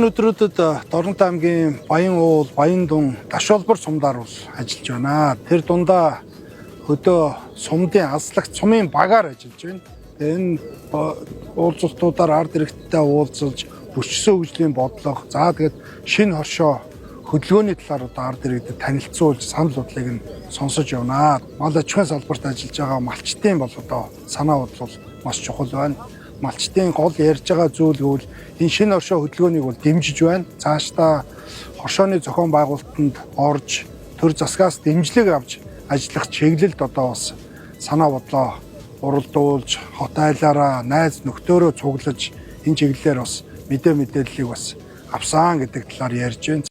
Энэ өдрүүдэд Дорнот аймгийн Баян уул, Баяндун, Дашуулбар сумдаар бол ажиллаж байна. Тэр дундаа хөдөө сумдын аслагч сумын багаар ажиллаж байна. Тэгээ энэ уулзалтуудаар ард иргэдтэй уулзалж, бүчсэн хөгжлийн бодлого, за тэгээд шинэ хоршоо хөдөлгөөний талаар одоо ард иргэдэд танилцуулж, санал бодлыг нь сонсож явна. Мал аж ахуйн салбарт ажиллаж байгаа малчдын бол одоо санаа бодол бол маш чухал байна. Малчдын гол ярьж байгаа зүйл гэвэл энэ шинэ хоршоо хөдөлгөөнийг бол дэмжиж байна. Цаашдаа хоршооны зохион байгуулалтанд орж, төр засгаас дэмжлэг авч ажиллах чиглэлд одоо бас санаа бодлоо уралдуулж, хот айлаараа найз нөхдөөрөө цуглаж энэ чиглэлээр бас мэдээллийг бас авсан гэдэг талаар ярьж байна.